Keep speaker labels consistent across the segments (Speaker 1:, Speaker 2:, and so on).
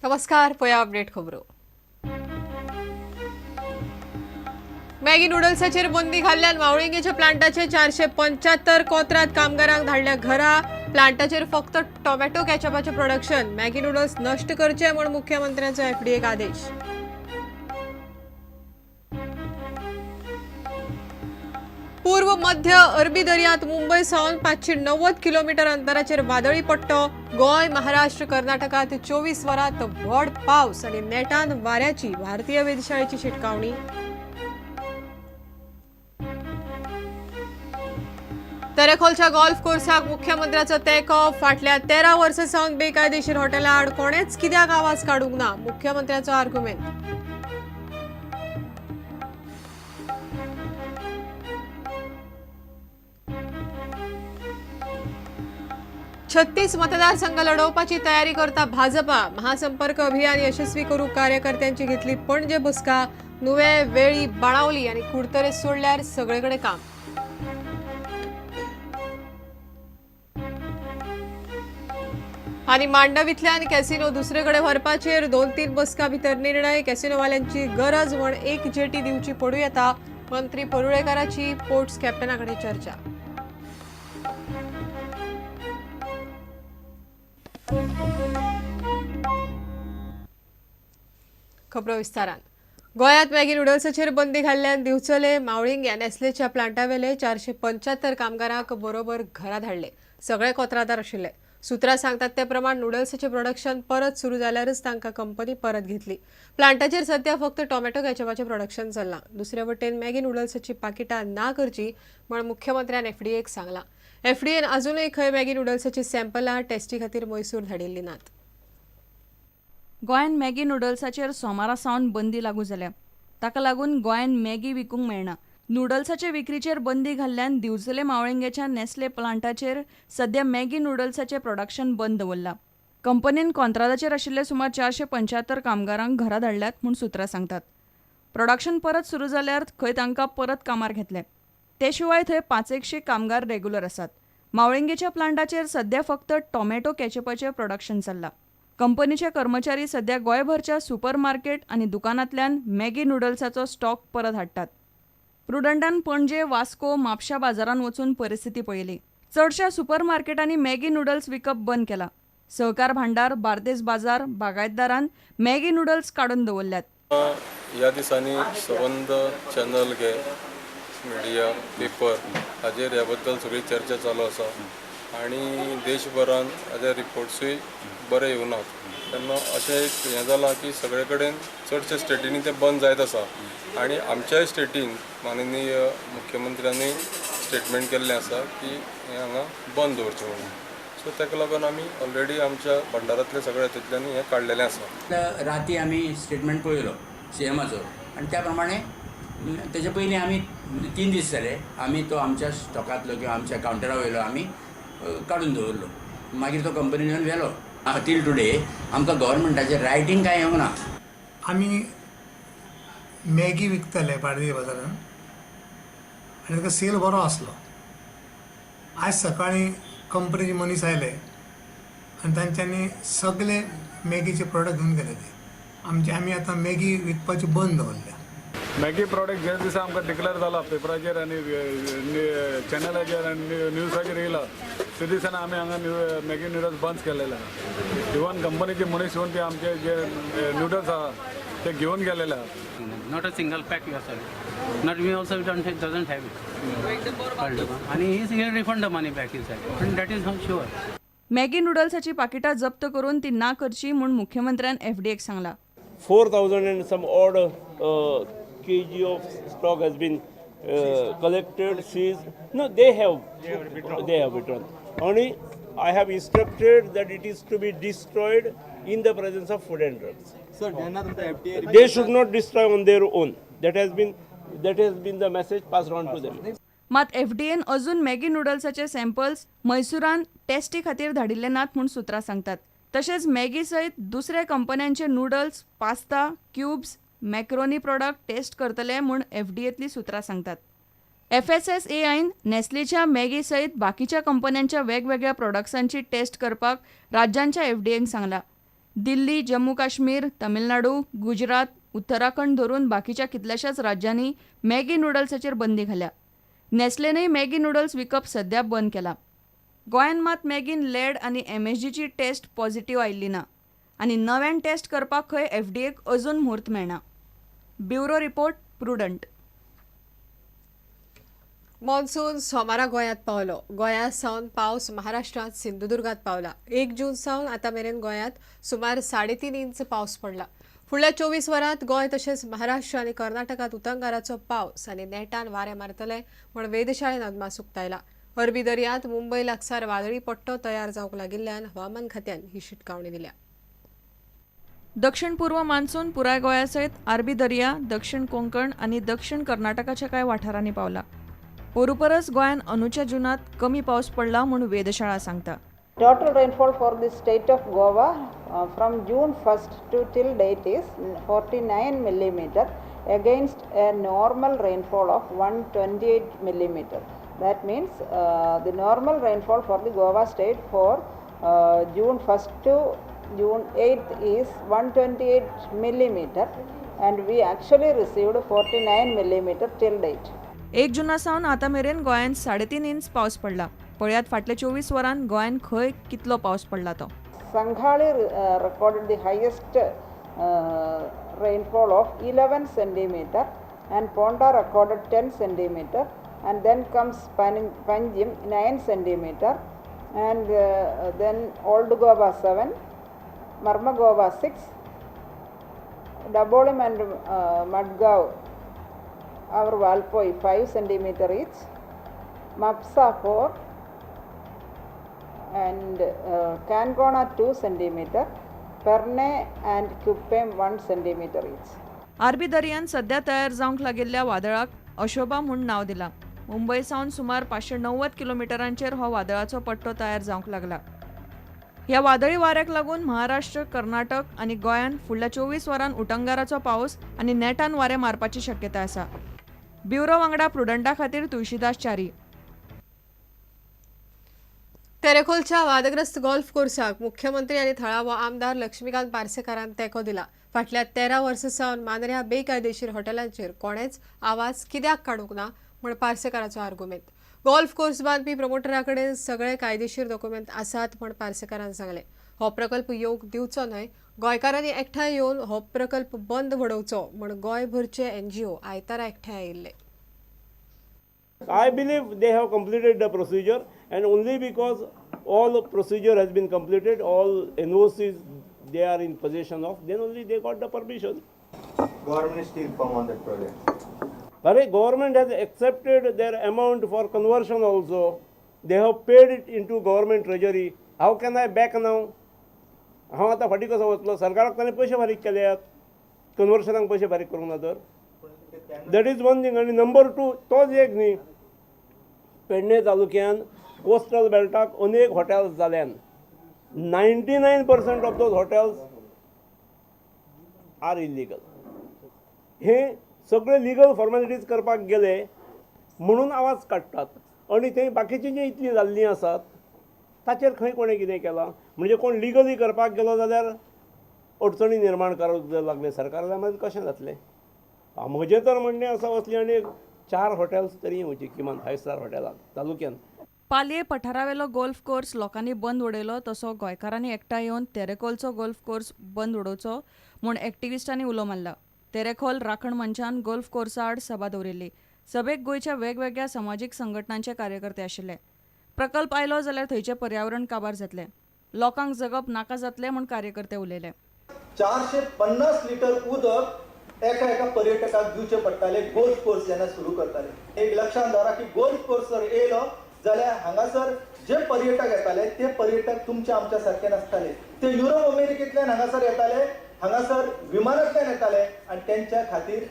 Speaker 1: नमस्कार, पळया अपडेट खबरो. मॅगी नुडल्साचेर बंदी घाल्ल्यान मावळिंगेच्या प्लांटाचे 475 कोत्राद कामगारांक धाडल्या घरा. प्लांटाचेर फक्त टोमॅटो केचपाचें प्रोडक्शन. मॅगी नुडल्स नश्ट करचे म्हूण मुख्यमंत्र्यांचो एफडीएक आदेश. पूर्व मध्य अरबी दर्यांत मुंबय सावन 590 किलोमीटर अंतराचेर वादळी पट्टो. गोंय, महाराष्ट्र, कर्नाटकांत 24 वरांत व्हड पावस आनी नेटान वाऱ्याची भारतीय वेधशाळेची शिटकावणी. तेरेखोलच्या गोल्फ कोर्साक मुख्यमंत्र्याचो तेंको. फाटल्या 13 वर्सां सावन बेकायदेशीर हॉटेला आड कोणेच कित्याक आवाज काडूंक ना, मुख्यमंत्र्याचो आर्ग्युमेंट. 36 मतदारसंघ लढोवपाची तयारी करता भाजपा. महासंपर्क अभियान यशस्वी करूंक कार्यकर्त्यांची घेतली पणजे बसका. नुवे, वेळी, बाणावली आनी कुडतरे सोडल्यार सगळे कडेन काम. आनी मांडवींतल्यान कॅसिनो दुसरे कडेन व्हरपाचेर 2-3 बसका भितर निर्णय. कॅसिनोवाल्यांची गरज म्हण एक जेटी दिवची पडूं येता, मंत्री परुळेकाराची पोर्ट्स कॅप्टना कडेन चर्चा. खबरो विस्तारान. गोंयांत मॅगी नुडल्साचेर बंदी घाल्ल्यान दिवचले, मावळिंग ह्या नेस्लेच्या प्लांटावेले 475 कामगारांक बरोबर घरा धाडले. सगळे कोत्रादार आशिल्ले. सुत्रां सांगतात ते प्रमाण नुडल्साचें प्रोडक्शन परत सुरू जाल्यारच तांकां कंपनी परत घेतली. प्लांटाचेर सध्या फक्त टोमॅटो केचपाचें प्रोडक्शन चल्लां. दुसरे वटेन मॅगी नुडल्साची पाकिटां ना करची म्हण मुख्यमंत्र्यान एफडीएक सांगलां. एफडीएन अजूनय खंय मॅगी नुडल्साची सॅम्पलां टेस्टी खातीर मैसूर धाडिल्लीं नात.
Speaker 2: गोंयांत मॅगी नुडल्साचेर सोमारा सावन बंदी लागू जाल्या. ताका लागून गोंयांत मॅगी विकूंक मेळना. नुडल्साचे विक्रीचेर बंदी घाल्ल्यान दिवचले मावळिंगेच्या नेस्ले प्लांटाचेर सध्या मॅगी नुडल्साचें प्रोडक्शन बंद दवरलां. कंपनीन कॉंत्रादाचेर आशिल्ले सुमार 475 कामगारांक घरा धाडल्यात म्हूण सुत्रां सांगतात. प्रोडक्शन परत सुरू जाल्यार खंय तांकां परत कामार घेतले. ते शिवाय थंय 500 कामगार रेगुलर आसात. मावळिंगेच्या प्लांटाचेर सध्या फक्त टोमॅटो केचपाचें प्रोडक्शन चल्लां. कंपनीचे कर्मचारी सध्या गोंयभरच्या सुपर मार्केट आनी दुकानांतल्यान मॅगी नुडल्साचो स्टॉक परत हाडटात. प्रुडंटान पणजे, वास्को, म्हापशा बाजारांत वचून परिस्थिती पळयली. चडशा सुपर मार्केटांनी मॅगी नुडल्स विकप बंद केला. सहकार भांडार, बार्देस बाजार, बागायतदारान मॅगी नुडल्स काडून दवरल्यात.
Speaker 3: ह्या दिसांनी सबंद चॅनल घे, मिडिया, पेपर हाजेर ह्या बद्दल सगळी चर्चा चालू आसा आनी देशभरान हाजे रिपोर्ट्सूय बरे येवनात. तेन्ना अशें एक हें जालां की सगळे कडेन चडशे स्टेटींनी तें बंद जायत आसा आनी आमच्याय स्टेटीन माननीय मुख्यमंत्र्यांनी स्टेटमेंट केल्लें आसा की हें हांगा बंद दवरचें म्हणून. सो ताका लागून आमी ऑलरेडी आमच्या भंडारांतले सगळे हातूंतल्यान हें काडलेलें आसा.
Speaker 4: राती आमी स्टेटमेंट पळयलो सीएमाचो आनी त्या प्रमाणे तेजे पयलीं आमी 3 दीस जाले आमी तो आमच्या स्टॉकांतलो किंवा आमच्या कावंटरा वयलो आमी काडून दवरलो. मागीर तो कंपनीन येवन व्हेलो. टील टुडे आमकां गव्हर्मेंटाचें रायटींग कांय येवंक ना.
Speaker 5: आमी मॅगी विकताले बार्देस बाजारान आनी ताका सेल बरो आसलो. आज सकाळीं कंपनीचे मनीस आयले आनी तांच्यांनी सगळे मॅगीचे प्रोडक्ट घेवन गेले. ते आमचे आमी आतां मॅगी विकपाची बंद दवरल्या.
Speaker 6: मॅगी प्रोडक्ट ज्या दिसा आमकां डिक्लेअर जाला पेपराचेर आनी चॅनलाचेर आनी न्यूजाचेर येयला ते दिसांनी आमी हांगा मॅगी न्यूडल्स बंद केलेले आहा. इवन कंपनीचे मनीस येवन ते आमचे जे न्यूडल्स आहा ते घेवन गेलेले आहा.
Speaker 7: Not a single pack you are selling. Not we also don't have, doesn't have it. And he is here refund the money back inside. And that is not sure.
Speaker 2: Maggi नुडल्साची पाकिटां जप्त करून ती ना करची म्हूण मुख्यमंत्र्यान एफडीएक सांगला.
Speaker 8: 4,000 and some odd kg of stock has been collected, seized. No, they have withdrawn. Only I have instructed that it is to be destroyed in the presence of food and drugs.
Speaker 9: Sir,
Speaker 8: they should not destroy on their own. That has been the message passed on to them.
Speaker 2: मात FDN अजून Maggi नुडल्साचे samples मैसुरान tasty खातीर धाडिल्ले नात म्हूण सुत्रां सांगतात. तशेंच Maggi सयत दुसऱ्या कंपन्यांचे noodles, pasta, cubes, macaroni product test करतले म्हूण एफडीएतली सुत्रां सांगतात. एफएसएसएआयन नेस्लेच्या मॅगी सयत बाकीच्या कंपन्यांच्या वेगवेगळ्या प्रोडक्ट्सांची टेस्ट करपाक राज्यांच्या एफडीएक सांगला. दिल्ली, जम्मू काश्मीर, तमिळनाडू, गुजरात, उत्तराखंड धरून बाकीच्या कितल्याशाच राज्यांनी मॅगी नुडल्साचेर बंदी घाल्या. नेस्लेनय मॅगी नुडल्स विकप सध्या बंद केला. गोंयांत मात मॅगीन लेड आनी एमएसजीची टेस्ट पॉझिटिव्ह आयिल्ली ना आनी नव्यान टेस्ट करपाक खंय एफडीएक अजून म्हूर्त मेळना. Bureau report, Prudent.
Speaker 1: Monsoon सोमारा गोंयांत पावलो. गोंयांत सावन पावस महाराष्ट्रांत सिंधुदुर्गांत पावला. 1 जून सावन आतां मेरेन गोंयांत सुमार 3.5 इंच पावस पडला. फुडल्या 24 वरांत गोंय तशेंच महाराष्ट्र आनी कर्नाटकांत उटंगाराचो पावस आनी नेटान वारें मारतले म्हूण वेधशाळेन अदमास उक्तायला. अरबी दर्यांत मुंबय लागसार वादळी पट्टो तयार जावंक लागिल्ल्यान हवामान खात्यान ही शिटकावणी दिल्या.
Speaker 2: दक्षिण पूर्व मान्सून पुराय गोंया सयत अरबी दर्या, दक्षिण कोंकण आनी दक्षिण कर्नाटकाच्या कांय वाठारांनी पावला. पोरू परस गोंयांत अंदूच्या जुनांत कमी पावस पडला म्हूण वेधशाळा सांगता.
Speaker 9: Total rainfall for the state of Goa from June 1st to till date is 49 millimeter against a normal rainfall of 128 millimeter. That means the normal rainfall for the Goa state for June 1st to June 8th is 128 millimeter and we actually received 49 millimeter till date.
Speaker 2: 1 जुना सावन आतां मेरेन गोंयांत 3.5 inch पावस पडला. पळयात फाटल्या 24 वरांत गोंयांत खंय कितलो पावस पडला तो.
Speaker 9: Sankhali recorded the highest rainfall of 11 centimeter and Ponda recorded 10 centimeter and then comes Panjim 9 centimeter and then Old Goa 7, Marmagoa 6, Dabolim and Madgaon our Valpoi 5 centimeter each, Mapsa 4 and Cancona 2 centimeter, Perne and Cupem 1 centimeter each.
Speaker 2: अरबी दर्यांत सध्या तयार जावंक लागिल्ल्या वादळाक अशोभा म्हूण नांव दिलां. मुंबय सावन सुमार 590 किलोमिटरांचेर हो वादळाचो पट्टो तयार जावंक लागला. ह्या वादळी वाऱ्याक लागून महाराष्ट्र, कर्नाटक आनी गोंयांत फुडल्या 24 वरांत उटंगाराचो पावस आनी नेटान वारें मारपाची शक्यताय आसा. ब्युरो वांगडा प्रुडंटा खातीर तुळशीदास च्यारी.
Speaker 1: तेरेखोलच्या वादग्रस्त गोल्फ कोर्साक मुख्यमंत्री आनी थळावो आमदार लक्ष्मीकांत पार्सेकारान तेंको दिला. फाटल्या 13 वर्सां सावन मांद्र्या बेकायदेशीर हॉटेलांचेर कोणेच आवाज कित्याक काडूंक ना म्हूण पार्सेकाराचो आर्गुमेंत. गोल्फ कोर्स बांदपी प्रमोटरा कडेन सगळे कायदेशीर दोकुमेंत आसात म्हूण पार्सेकारान सांगलें. हो प्रकल्प येवंक दिवचो न्हय, गोंयकारांनी एकठांय येवन हो प्रकल्प बंद वडोवचो म्हूण गोंयभरचे एनजीओ आयतारा एकठांय आयिल्ले.
Speaker 8: I believe they have completed the procedure and only because all procedure has been completed, all NOCs they are in possession of, then only they got the permission.
Speaker 10: Government is still firm on that project.
Speaker 8: Arey, government has accepted their amount for conversion also. They have paid it into government treasury. How can I back now? हांव आतां फाटीं कसो वतलो? सरकाराक ताणें पयशे फारीक केल्यात, कन्वर्शनाक पयशे फारीक करूंक ना तर. That is one thing. आनी नंबर 2, तोच एक न्ही, पेडणे तालुक्यान कोस्टल बेल्टाक अनेक हॉटेल्स जाल्यान. 99% of those hotels are illegal. हे सगळे लिगल फॉर्मेलिटीज करपाक गेले म्हणून आवाज काडटात आनी थंय बाकीचीं जीं इतलीं जाल्लीं आसात ताचेर खंय कोणें कितें केलां म्हणजे कोण लिगली करपाक गेलो जाल्यार अडचणी निर्माण करूंक लागले सरकार, जाल्यार मागीर कशें जातलें? म्हजें तर म्हणणें आसा असली आनी 4 हॉटेल्स तरी येवची किमान 5 स्टार हॉटेलां तालुक्यान.
Speaker 2: पालये पठारावेलो गोल्फ कोर्स लोकांनी बंद उडयलो तसो गोंयकारांनी एकठांय येवन तेरेखोलचो गोल्फ कोर्स बंद उडोवचो म्हूण एक्टिविस्टांनी उलो मारला. तेरेखोल राखण मंचान गोल्फ कोर्सा आड सभा दवरिल्ली. सभेक गोंयच्या वेगवेगळ्या समाजीक संघटनांचे कार्यकर्ते आशिल्ले. प्रकल्प आयलो जाल्यार थंयचें पर्यावरण काबार जातलें, लोकांक जगप नाका जातलें म्हूण कार्यकर्ते उलयले.
Speaker 11: 450 लिटर उदक एका एका पर्यटकाक दिवचें पडटालें गोल्फ कोर्स जेन्ना सुरू करताले. एक लक्षांत दवरा की गोल्फ कोर्स जर येयलो जाल्यार हांगासर जे पर्यटक येताले ते पर्यटक तुमच्या आमच्या सारके नासताले, ते युरोप अमेरिकेंतल्यान हांगासर येताले, हांगासर विमानांतल्यान येताले आनी तेंच्या खातीर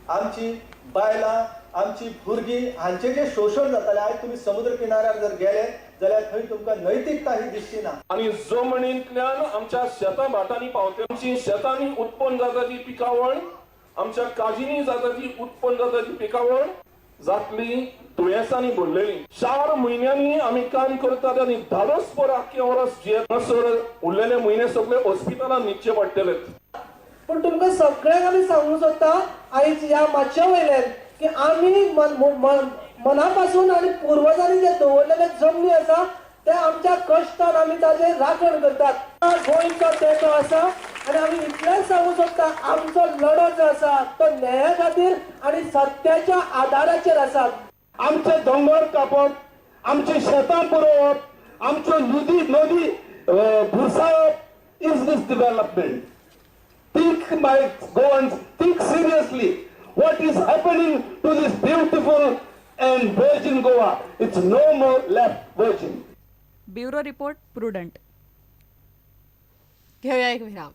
Speaker 11: आमची बायलां, आमची भुरगीं हांचें जें शोशण जातालें. आयज तुमी समुद्र किनाऱ्यार जर गेले जाल्यार थंय तुमकां नैतिकता ही दिसची ना.
Speaker 12: आनी जमनींतल्यान आमच्या शेतां भाटांनी पावते, आमची शेतांनी उत्पन्न जाता ती पिकावळ, आमच्या काजींनी जाता ती उत्पन्न जाता ती पिकावळ जातली दुयेंसांनी भरलेली. 4 म्हयन्यांनी आमी काम करतात आनी धाडस पर आख्खें वर्स जियेत उरलेले म्हयने सगळे हॉस्पिटलान न्हिदचे पडटले.
Speaker 11: पूण तुमकां सगळ्यांक आमी सांगूंक सोदता आयज ह्या मातशे वयल्यान की आमी मना पासून आनी पुर्वजांनी जे दवरलेले जमनी आसा ते आमच्या कश्टान आमी ताजेर राखण करतात. गोंयचो तेंको आसा आनी आमी इतलेंच सांगूंक सोदता, आमचो लढो जो आसा तो न्याया खातीर आनी सत्याच्या आदाराचेर आसा.
Speaker 12: आमचे दोंगर कापप, आमची शेतां पुरोवप, आमच्यो नदी नदी भुरसावप is this development. Think my Goans, think seriously what is happening to this beautiful and virgin Goa. It's no more left virgin.
Speaker 2: Bureau report, Prudent.
Speaker 1: घेऊया एक विराम.